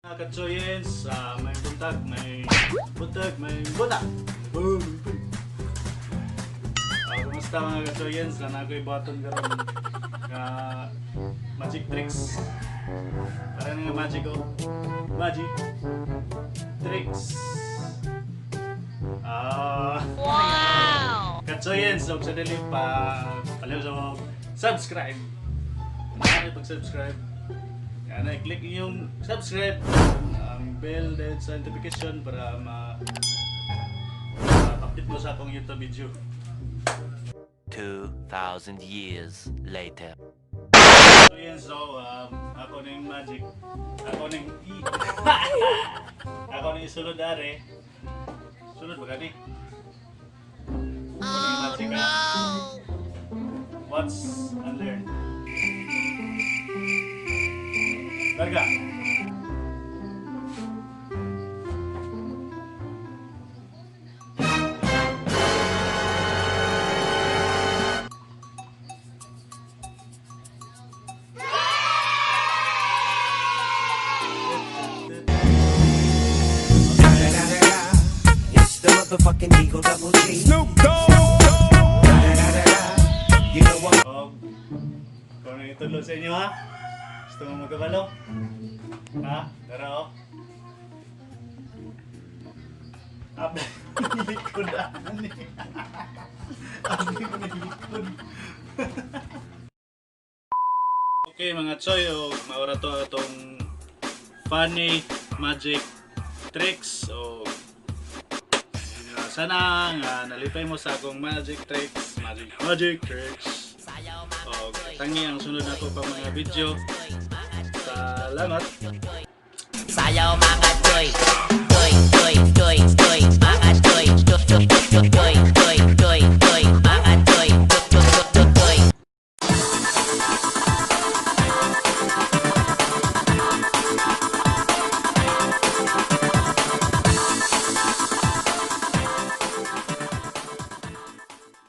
Mga katsoyens, may buntag, may buntag, may buta. Boom! Kumusta mga katsoyens? Na ako'y button karon nga magic tricks. Para nga magic oh. Magic tricks. Wow! Katsoyens, og sa dili pa paliw sa subscribe. Ano pag-subscribe? Yan, i-click yung subscribe, ang bell din sa notification para ma update mo sa akong YouTube video. 2,000 years later. So yan, so ako na yung magic. Ako na yung i. Ako na yung sulod are. Sulod ba gani? Oh, magic, No! Watch and learn. Larga. It's the motherfucking Eagle Double G. Snoop Dogg. You know I'm Og, kung ano itudlo sa inyo ha? Gusto mo magkabalo? Ha? Dara oh. Up, likod ani. Up, likod. Okay mga choy, og maura to atong funny magic tricks o sana nga nalipay mo sa akong magic tricks, magic magic tricks. O tangi ang sunod nako pa mga video. Salamat. Sayaw mga choy!